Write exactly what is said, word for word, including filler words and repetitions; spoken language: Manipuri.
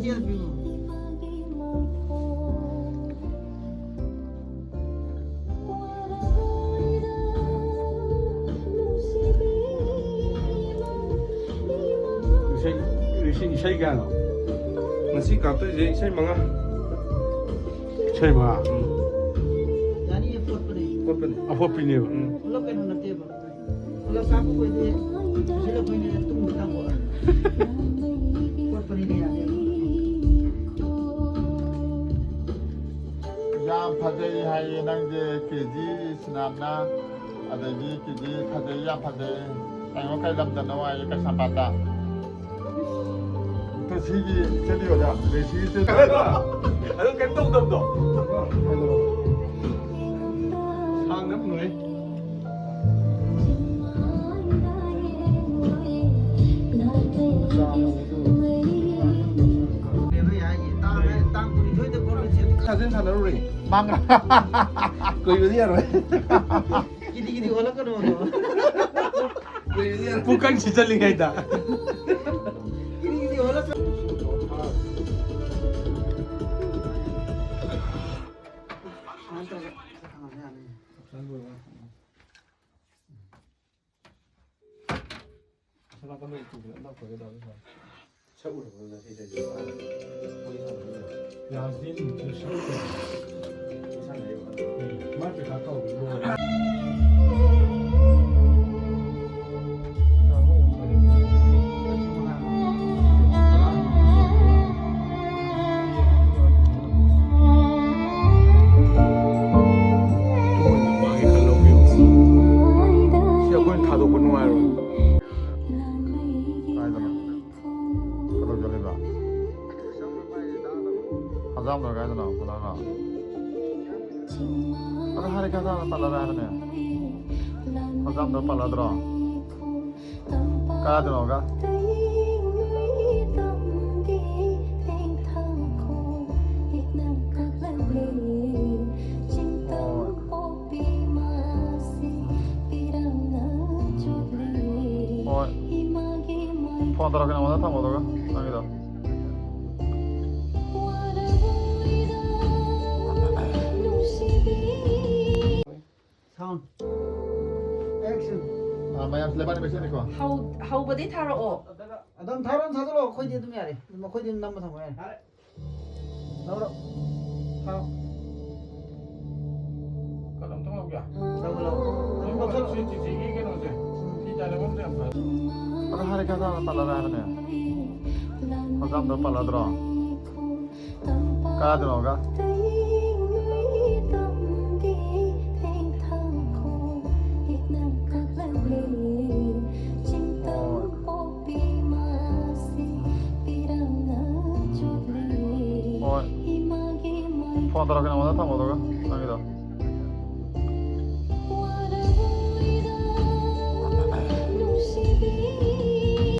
ꯏꯁꯩ, ꯏꯁꯩ, ꯏꯁꯩ ꯀꯌꯥꯅꯣ? ꯉꯁꯤ ꯀꯥꯞꯇꯣꯏꯁꯦ ꯏꯁꯩ ꯃꯉꯥ꯫ ꯏꯁꯩ ꯃꯉꯥ? ꯎꯝ꯫ ꯌꯥꯅꯤꯌꯦ, ꯐꯣꯠꯄꯅꯦ꯫ ꯐꯣꯠꯄꯅꯦ꯫ ꯑꯐꯣꯠꯄꯤꯅꯦꯕ꯫ ꯎꯝ꯫ ꯄꯨꯂꯞ ꯀꯩꯅꯣ ꯅꯠꯇꯦꯕ꯫ ꯄꯨꯂꯞ ꯀꯥꯞꯄ ꯑꯣꯏꯗꯤ ꯁꯤꯗ ꯑꯩꯈꯣꯏꯅ ꯇꯨꯝꯕ ꯇꯥꯕ꯫ ꯐꯣꯠꯄꯅꯤꯅ ꯌꯥꯗꯦꯕ꯫ ꯌꯥꯝ ꯐꯖꯩ ꯍꯥꯏꯌꯦ ꯅꯪꯁꯦ, ꯀꯦ ꯖꯤ ꯁꯤꯅꯥꯝꯅ꯫ ꯑꯗꯒꯤ ꯀꯦ ꯖꯤ ꯐꯖꯩ, ꯌꯥꯝ ꯐꯖꯩ꯫ ꯀꯩꯅꯣ, ꯀꯩ ꯂꯝꯗꯅꯣ ꯍꯥꯏꯌꯦ, ꯀꯩꯁꯥꯝꯄꯥꯠꯇ꯫ ꯇꯣ ꯁꯤꯒꯤ ꯆꯦꯂꯤꯑꯣꯗ ꯔꯦꯁꯤ ꯆꯦ-, ꯑꯗꯨ ꯀꯩꯝ ꯇꯧꯗꯕꯗꯣ꯫ ꯁꯥꯡꯅ ꯐꯪꯉꯦ꯫ ꯁꯥꯖꯦꯜ ꯁꯥꯟꯅꯔꯨꯔꯦ꯫ ꯃꯥꯡ-, ꯀꯨꯏꯕꯗꯤ ꯌꯥꯔꯣꯏ꯫ ꯀꯤꯗꯤ ꯀꯤꯗꯤ ꯑꯣꯜꯂꯛꯀꯅꯣ꯫ ꯄꯨꯡꯀꯪ ꯁꯤꯖꯜꯂꯤꯉꯩꯗ꯫ ꯀꯤꯗꯤ ꯀꯤꯗꯤ ꯑꯣꯜꯂꯛꯀꯅꯣ꯫ ꯁꯤ ꯑꯩꯈꯣꯏꯅ ꯊꯥꯗꯣꯛꯄ ꯅꯨꯡꯉꯥꯏꯔꯣꯏ꯫ ꯀꯥꯏꯗꯅꯣ? ꯀꯩꯗꯧ ꯆꯠꯂꯤꯕ? ꯍꯖꯥꯝꯗ ꯀꯥꯏꯗꯅꯣ? ꯄꯜꯂꯛꯑꯒ? ꯑꯗꯣ ꯍꯥꯏꯔꯦ, ꯀꯥꯏꯗꯅꯣ? ꯄꯜꯂꯔꯣꯏ ꯍꯥꯏꯕꯅꯦ꯫ ꯍꯖꯥꯝꯗ ꯄꯜꯂꯗ꯭ꯔꯣ? ꯀꯥꯏꯗꯅꯣꯒ? ꯍꯣꯏ꯫ ꯍꯣꯏ꯫ ꯐꯣꯟ ꯇꯧꯔꯛꯀꯦ ꯅꯉꯣꯟꯗ, ꯊꯝꯃꯣ ꯑꯗꯨꯒ ꯅꯪꯒꯤꯗꯣ꯫ ꯂꯩꯕꯥꯛ ꯂꯩꯕꯥꯛ ꯁꯦꯝꯃꯤꯀꯣ꯫ ꯍꯧ- ꯍꯧꯕꯗꯩ ꯊꯥꯔꯛꯑꯣ꯫ ꯑꯗꯨꯝ ꯊꯥꯔꯛꯑꯣ, ꯊꯥꯖꯤꯜꯂꯛꯑꯣ꯫ ꯑꯩꯈꯣꯏꯗꯤ ꯑꯗꯨꯝ ꯌꯥꯔꯦ, ꯑꯗꯨꯝ ꯑꯩꯈꯣꯏꯗꯤ ꯑꯗꯨꯝ ꯅꯝꯕ ꯊꯝꯃꯣ ꯌꯥꯔꯦ꯫ ꯂꯧꯔꯣ꯫ ꯊꯥꯔꯛꯑꯣ꯫ ꯀꯩꯅꯣꯝꯇ ꯂꯧꯒꯦ꯫ ꯂꯧꯔꯣ, ꯂꯧꯔꯣ꯫ ꯑꯗꯨꯝ ꯂꯧꯁꯜꯂꯣ꯫ ꯁꯤ ꯆꯤꯊꯤꯒꯤ ꯀꯩꯅꯣꯁꯦ꯫ ꯁꯤ ꯆꯥꯅꯕꯝꯁꯦ ꯌꯥꯝ ꯐꯔꯦ꯫ ꯑꯗꯣ ꯍꯥꯏꯔꯦ ꯈꯔ ꯄꯜꯂꯔꯣꯏ ꯍꯥꯏꯕꯅꯦ꯫ ꯍꯣꯖꯥꯝꯗꯣ ꯄꯜꯂꯗ꯭ꯔꯣ? ꯀꯥꯗ꯭ꯔꯣꯒ? ꯍꯣꯏ꯫ ꯐꯣꯟ ꯇꯧꯔꯛꯀꯦ ꯅꯉꯣꯟꯗ ꯊꯝꯃꯣ ꯑꯗꯨꯒ ꯅꯪꯒꯤꯗꯣ꯫